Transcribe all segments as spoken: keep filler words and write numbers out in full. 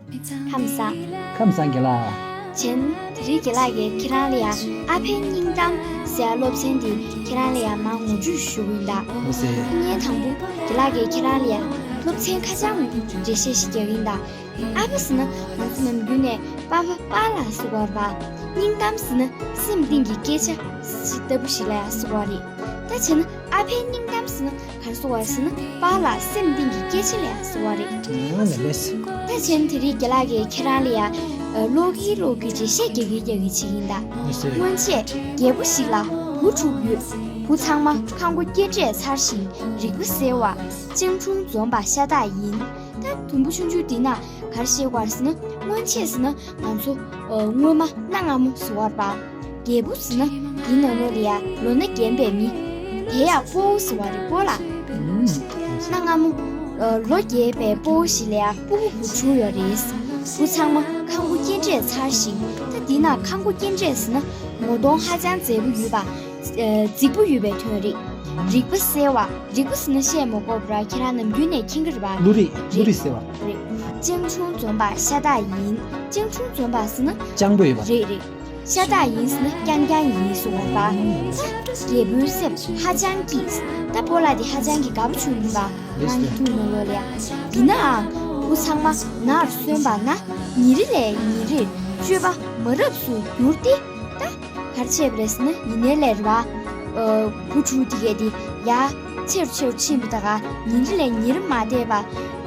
ཁམས་བཟང་། ཁམས་བཟང་རྒན་ལགས། བྱས་ན་དེ་རིང་རྒན་ལགས་ཀྱིས་ཁྱེད་རང་ལ་ཡ་ཨ་ཕའི་སྙིང་གཏམ་ཟེར་ཡ་སློབ་ཚན་འདི་ཁྱེད་རང་ལ་ཡ་མར་ངོ་སྤྲོད་ཞུ་གི་ཡིན་ད། ཨོ་ཟེ། ངས་དང་པོ་རྒན་ལགས་ཀྱིས་ཁྱེད་རང་ལ་ཡ་སློབ་ཚན་ཁ་བྱང་འགྲེལ་བཤད་ཞིག་རྒྱག་གི་ཡིན་ད། ཨ་ཕ་ཟེར་ན་ང་ཚོ་ནམ་རྒྱུན་ནས་པ་ཕ་པཱ་ལགས་ཟེར་གྱི་ཡོད་རེད་པ། སྙིང་གཏམ་ཟེར་ན་སེམས་གཏིང་གི་སྐད་ཆ་ཞིག་ལྟ་བུ་ཞིག་ལ་ཡ་ཟེར་གྱི་ཡོད་རེད། ད་བྱས་ན་ཨ་ཕའི་སྙིང་གཏམ་ཟེར་ན་ག་རེ་ཟེར་གྱི་ཡོད་རེད་ཟེར་ན་པཱ་ལགས་སེམས་གཏིང་གི་སྐད་ཆ་ལ་ཡ་ཟེར་གྱི་ཡོད་རེད། ཨ་ལེ་ལེ། ད་བྱས་ན་དེ་རིང་རྒན་ལགས་ཀྱིས་ཁྱེད་རང་ལ་ཡ་ཨ་ཀློག་གི་ཀློག་གི་འགྲེལ་བཤད་རྒྱག་གི་རྒྱག་གི་བྱེད་ཀྱི་ཡིན་ད། ལེ་ལེ། སྔོན་ཆད་རྒྱལ་པོ་ཞིག་ལ་བུ་དྲུག་ཡོད། བུ་ཚང་མ་ཁ་མགོ་སྐྱེ་འབྲས་མཚར་ཞིང་རིག་པ་གསལ་བ། སྤྱང་གྲུང་འཛོམས་པ་ཤ་སྟག་ཡིན། ད་དུམ་བུ་ཆུང་ཆུང་འདི་ན་ག་རེ་བཤད་ཀྱི་ཡོད་རེད་ཟེར་ན་སྔོན་ཆད་ཟེར་ན་ང་ཚོ་ཨ་སྔོན་མ་གནའ་སྔ་མོ་ཟེར་གྱི་ཡོད་རེད་པ། རྒྱལ་པོ་ཟེར་ན་འདི་ནང་ལོགས་ལ་ཡ་ལོ་ན་རྒན་པའི་མི། དེ་ཡ་དཔའ་བོ་ཟེར་གྱི་ཡོད་རེད་སྤོ་ལགས། ཨུམ། གནའ་སྔ་མོ་ཨ་ལོ་རྒས་པའི་དཔའ་བོ་ཞིག་ལ་ཡ་སྤུ་གུ་བུ་དྲུག་ཡོད་རེད། བུ་ཚང་མ་ཁ་མགོ་སྐྱེ་འབྲས་མཚར་ཞིང་། ད་འདི་ན་ཁ་མགོ་སྐྱེ་འབྲས་ཟེར་ན་ངོ་གདོང་ཧ་ཅང་མཛེས་པོ་ཡོད་པ། ཨ་རྫིག་པོ་ཡོད་པའི་དོན་རེད། རིག་པ་གསལ་བ། རིག་པ་ཟེར་ན་བཤད་མ་དགོས་པ་ར་ཁྱེད་རང་ནམ་རྒྱུན་ནས་མཁྱེན་གྱི་རེད་པ། བློ་རིག་བློ་རིག་གསལ་བ། རེད། སྤྱང་གྲུང་འཛོམས་པ་ཤ་སྟག་ཡིན། སྤྱང་གྲུང་འཛོམས་པ་ཟེར་ན། སྤྱང་པོ་ཡོད་པ། རེད་རེད། ཤ་སྟག་ཡིན་ཟེར་ན་རྐྱང་རྐྱང་ཡིན་གསུངས་པ་རེད་པ། ད་རྒྱལ་པོའི་སེམས་ཧ་ཅང་སྐྱིད། ད་སྤོ་ལགས་འདི་ཧ་ཅང་གི་དགའ་པོ་བྱུང་གི་རེད་པ། ང་གཉིས་ཐུག་ནང་ལོགས་ལ་ཡ། ཡིན་ནའང་བུ་ཚང་མ་ནར་སོན་པ་ན་ཉིན་རེ་ལས་ཉིན་རེར་སྤྱོད་པ་མ་རབས་སུ་གྱུར་ཏེ། ད་ག་རེ་བྱས་པ་རེད་ཟེར་ན་ཡིན་ནའི་ལས་རེད་པ། ཨ་བུ་དྲུག་དེ་གས་དེ་ཡ་ཆེ་རུ་ཆེ་རུ་ཕྱིན་པ་ད་ག་ཉིན་རེ་ལས་ཉིན་རེ་མ་བསྡད་པ།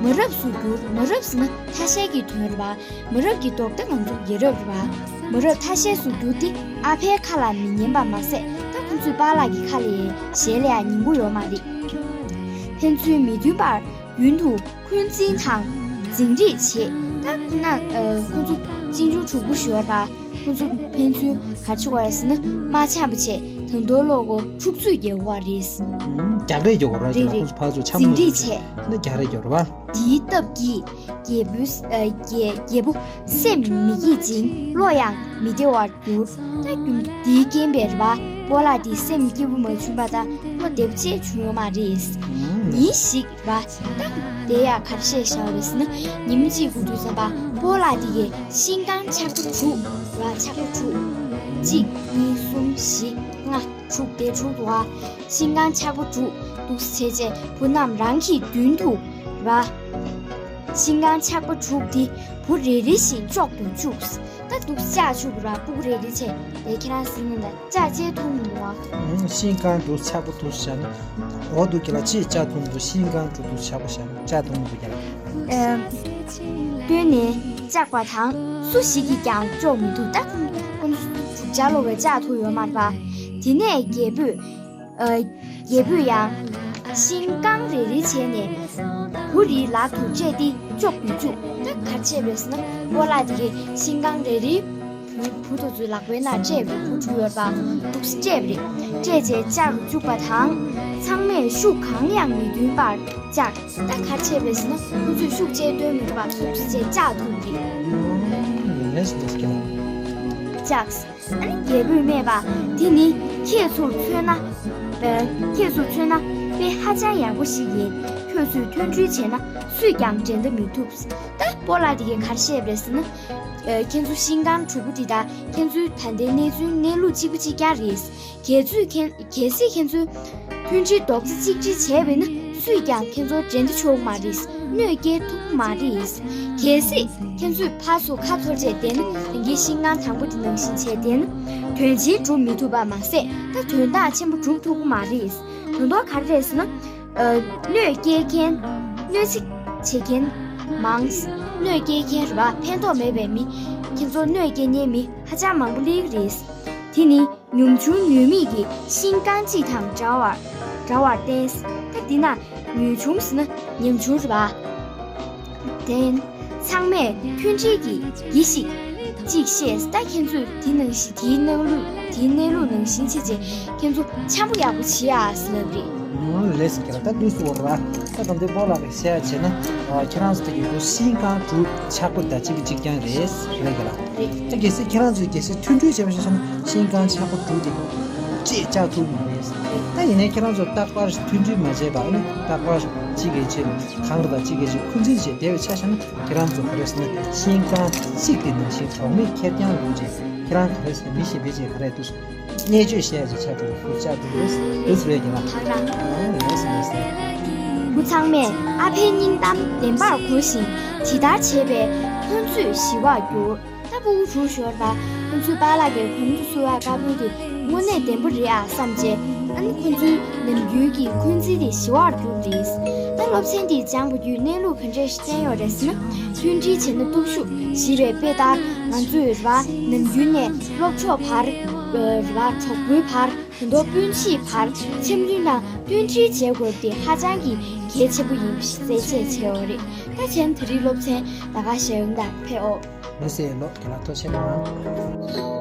མ་རབས་སུ་གྱུར། མ་རབས་ཟེར་ན་ཐ་ཤལ་གྱི་དོན་རེད་པ། མ་རབས་ཀྱི་ལྡོག་ཟླ་ང་ཚོ་ཡ་རབས་རེད་པ། མ་རབས་ཐ་ཤལ་སུ་གྱུར་ཏེ་ཨ་ཕའི་ཁ་ལ་མི་ཉན་པ་མ་ཟད། ད་ཁོ་ཚོས་པཱ་ལགས་ཀྱི་ཁ་ལ་ཡ་ཞལ་ལ་ཡ་ཉན་གྱི་ཡོད་མ་རེད། ཕན་ཚུན་མི་མཐུན་པར་རྒྱུན་དུ་འཁོན་འཛིན་དང་འཛིང་རེས་བྱེད། ད་ཁོ་ན་ཨ་ཁོ་ཚོ་གཅེན་གཅུང་གྲོགས་པོ་ཞུ་བ་ར་ཁོ་ཚོ་ཕན་ཚུན་ག་རེ་བྱེད་ཀྱི་ཡོད་རེད་ཟེར་ན་དམག་འཆམ་པ་བྱས། ད་དུང་ལོག་གོ་འཁྲུག་རྩོད་རྒྱག་གི་ཡོད་རེད། ཨུམ། རྒྱག་རེས་རྒྱག་གི་ཡོད་རེད། རེད་རེད། ཁོ་ཚོ་ཕར་ཚུར་འཆམ་འཛིང་རེས་བྱས། ནི་རྒྱག་རེས་རྒྱག་གི་ཡོད་རེད་པ། དེའི་སྟབས་ཀྱིས་རྒྱལ་པོའི་ཨ་རྒྱལ་རྒྱལ་པོ་སེམས་མི་སྐྱིད་ཅིང་བློ་ཡང་མི་བདེ་བར་གྱུར། ད་རྒྱུ་འདིའི་རྐྱེན་པས་རེད་པ། སྤོ་ལགས་འདི་སེམས་སྐྱིད་པོ་མ་བྱུང་པ་དང་བློ་བདེ་པོ་ཅིག་བྱུང་ཡོད་མ་རེད། ཨུམ། ཉིན་ཞིག་རེད་པ། ད་དེ་ཡ་ག་རེ་བཤད་བཞག་པ་རེད་ཟེར་ན་ཉིན་མོ་གཅིག་འགོར་དུས་ཙམ་པ་སྤོ་ལགས་འདི་གས་ཤིང་རྐང་ཆག་པ་དྲུག་རེད་པ། ཆག་པ་དྲུག་གཅིག་གཉིས་གསུམ་བཞི་ལྔ་དྲུག་དེ་དྲུག་འདུག་ག་ཤིང་རྐང་ཆག་པ་དྲུག་འདུག་སེ་བྱས་བྱས་བུ་རྣམས་རང་གི་མདུན་དུ་རེད་པ། ཤིང་རྐང་ཆག་པ་དྲུག་འདི་བུ་རེ་རེ་བཞིན་གཅོག་ཏུ་བཅུག་ད་འདུག་སེ་བཅག་བཅུག་རེད་པ། སྤུ་གུ་རེ་རེ་བྱས་དེ་ཁྱེད་རང་ཟིན་ནས་ད་བཅག་བཅད་ཐུབ་མི་འདུག་ག་ཨུམ། ཤིང་རྐང་དྲུག་ཆག་པ་དྲུག་བཞག་ན། འོ་འདུག་རྒན་ལགས། ཅིག་བཅག་ཐུབ་མི་འདུག་ཤིང་རྐང་དྲུག་དྲུག་ཆག་པ་བཞག་ན་བཅག་ཐུབ་མི་འདུག་རྒན་ལགས། ཨ་སྟོད་ནས་བཅག་པ་དང་སུ་ཞིག་གིས་ཀྱང་གཅོག་མི་ཐུབ། ད་ཁོང་ཁོང་ཚོ་དྲུག་ཆ་ལོག་གིས་བཅག་ཐུབ་ཡོད་མ་རེད་པ། དེ་ནས་རྒྱལ་པོས་ཨ་རྒྱལ་པོས་ཡང་ཤིང་རྐང་རེ་རེ་བྱས་ནས་བུ་རེའི་ལག་ཏུ་སྤྲད་དེ་གཅོག་ཏུ་བཅུག་ད་ག་རེ་བྱས་པ་རེད་ཟེར་ན་སྤོ་ལགས་དེ་གས་ཤིང་རྐང་རེ་རེ་བུ་བུ་དེ་ཚོའི་ལག་པའི་ནང་སྤྲད་པ་རེད། བུ་དྲུག་ཡོད་པ་འདུག་སེ་སྤྲད་པ་རེད། སྤྲད་རྗེས་བཅག་ཏུ་བཅུག་པ་དང་ཚང་མས་ཤུགས་གང་ཡང་མི་འདོན་པར་བཅག་ད་ག་རེ་བྱས་པ་རེད་ཟེར་ན་ཁོ་ཚོས་ཤུགས་ཆེ་འདོན་མི་ཐུབ་པ་འདུག་སེ་བཅག་ཐུབ་པ་རེད། ལེས་ལེས་ཀྱང་། བཅག་ཨ་ནི་རྒྱལ་པོས་སྨྲས་པ། དེ་ནི་ཁྱེད་ཚོར་མཚོན་ན། ཨ་ཁྱེད་ཚོར་མཚོན་ན་དཔེ་ཧ་ཅང་ཡག་པོ་ཞིག་ཡིན། ཁྱོད་ཚོས་མཐུན་སྒྲིལ་བྱས་ན་སུས་ཀྱང་འགྲན་ཟླ་མི་ཐུབ། ད་སྤོ་ལགས་དེ་གས་ག་རེ་བཤད་པ་རེད་ཟེར་ན། ཨ་ཁྱེད་ཚོ་ཤིང་རྐང་དྲུག་པོ་དེ་དང་ཁྱེད་ཚོའི་ད་ལྟའི་གནས་ཚུལ་གནས་ལུགས་གཅིག་པ་གཅིག་རྐྱང་རེད། གལ་སྲིད་ཁྱེད་གལ་སྲིད་ཁྱེད་ཚོས་མཐུན་སྒྲིལ་རྡོག་རྩ་གཅིག་སྒྲིལ་བྱས་པ་ཡིན་ན་སུས་ཀྱང་ཁྱེད་ཚོར་འགྲན་ཟླ་ཆོག་གི་མ་རེད། གནོད་སྐྱེལ་ཐུབ་ཀྱི་མ་རེད། གལ་སྲིད་ཁྱེད་ཚོས་ཕར་ཚུར་ཁ་འཐོར་བྱས་བསྡད་ན་རང་གི་ཤིང་རྐང་དང་པོ་དེ་ནང་བཞིན་བྱས་བསྡད་ན་དོན་ཆེན་སྒྲུབ་མི་ཐུབ་པ་མ་ཟད་ད་དོན་དག་ཆེན་པོ་སྒྲུབ་ཐུབ་ཀྱི་མ་རེད། དོན་དག་ག་རེ་རེད་ཟེར་ན། ཨ་གནོད་སྐྱེལ་མཁན། གནོད་འཚེ་བྱེད་མཁན་མང་། གནོད་སྐྱེལ་མཁན་རེད་པ། ཕན་ཐོགས་མེད་པའི་མི། ཁྱེད་ཚོར་གནོད་སྐྱེལ་མཁན་མི་ཧ་ཅང་མང་པོ་སླེབས་ཀྱི་རེད། དེ་ནི་ཉམ་ཆུང་ནུས་མེད་ཀྱི་ཤིང་རྐང་གཅིག་དང་འདྲ་བར་འདྲ་བར་བརྟེན། ད་འདི་ན་ཉམ་ཆུང་ཟེར་ན་ཉམ་ཆུང་རེད་པ། བརྟེན། ཚང་མས་མཐུན་སྒྲིལ་གྱིས་གྱིས་ཤིག་ཅིག་བཤད། ད་ཁྱེད་ཚོས་དེ་ནང་བཞིན་དེའི་གནས་ལུགས་དེའི་གནས་ལུགས་ནང་བཞིན་བྱས་རྗེས་ཁྱེད་ཚོ་འཆམ་པོ་ཡག་པོ་བྱེད་ཨ་ཟེར་ལབ་རེད། ཨང་། ལགས་སོ་རྒན་ལགས། ད་དུས་སུ་བོར་བ། ད་དམ་དེ་སྤོ་ལགས་ཀྱིས་བཤད་བྱས་ན། ཨ་ཁྱེད་རང་ཚོ་ད་གི་བུ་ཤིང་རྐང་དྲུག་ཆག་པོ་ད་གཅིག་གི་གཅིག་རྐྱང་རེད་རེད་རྒན་ལགས། རེད། ད་གལ་སྲིད་ཁྱེད་རང་ཚོས་གལ་སྲིད་མཐུན་སྒྲིལ་བྱས་པ་ཞིག་བྱས་ན་ཤིང་རྐང་ཆག་པོ་དྲུག་དེ་ཅིག་བཅག་ཐུབ་མ་རེད། ད་ཡིན་ནའི་ཁྱེད་རང་ཚོ་རྟག་པར་མཐུན་སྒྲིལ་མ་བྱས་པ་ཨ་ནི་རྟག་པར་གཅིག་གིས་གཅིག་གངས་རི་དང་གཅིག་གིས་གཅིག་འཁོན་འཛིན་བྱས་བསྡད་པའི་ཆ་བཞག་ན། ཁྱེད་རང་ཚོ་ག་རེ་ཟེར་ན་ཤིང་རྐང་གཅིག་གི་ནང་བཞིན་གྲོགས་མེད་ཁེར་རྐྱང་ཡོང་བྱས། ཁྱེད་རང་ག་རེ་ཟེར་ན་མི་ཞིག་བེད་སྤྱད་ག་རེ་འདུག་བརྙས་བཅོས་བཤད་ཡ་ཆ་དེ་ལ་ཧུར་བཅག་དགོས་རེད། འདུག་རེད་ཀྱི་ན། ཨ་ཡོད་སེ་ཡོད་སེ། བུ་ཚང་མས་ཨ་ཕའི་སྙིང་གཏམ་བདེན་པར་གོ་ཞིང་ཇི་ལྟར་བྱས་པས་ཁོ་ཚོས་ཞི་བར་གྱུར། ད་ཕྲུ་གུ་དྲུག་ཤོར་བ་ཁོ་ཚོའི་པཱ་ལགས་ཀྱིས་གོང་དུ་གསུངས་པའི་བཀའ་མོལ་དེ་དངོས་གནས་བདེན་པ་རེད་ཨ་བསམ་རྗེས། ཨ་ནི་ཁོ་ཚོའི་ནམ་རྒྱུན་གྱི་འཁོན་འཛིན་དེ་ཞི་བར་གྱུར་རེད། ད་སློབ་ཚན་འདི་སྦྱངས་པ་བརྒྱུད་གནས་ལུགས་ག་འདྲས་ཤིག་བསྟན་ཡོད་རེད་ཟེར་ན། མཐུན་སྒྲིལ་བྱས་ན་སྟོབས་ཤུགས་ཞེས་པའི་དཔེ་ལྟར་ང་ཚོས་རེད་བ་ནམ་རྒྱུན་ནས་སློབ་གྲོགས་བར་རེད་བ་གྲོགས་པོའི་བར་ད་དུང་སྤུན་མཆེད་བར་འཆམ་མཐུན་དང་མཐུན་སྒྲིལ་བྱེད་དགོས་པ་དེ་ཧ་ཅང་གི་གལ་ཆེན་པོ་ཡིན་པ་ཞིག་གསལ་བཤད་བྱས་ཡོད་རེད། ད་གཞན་དེ་རིང་སློབ་ཚན་ད་ག་ཞིག་ཡོང་དང་ཕེབས་ཨོ། མི་ཟེར་ལོ་དེ་ལ་ཐུགས་རྗེ་ཆེ་གནང་།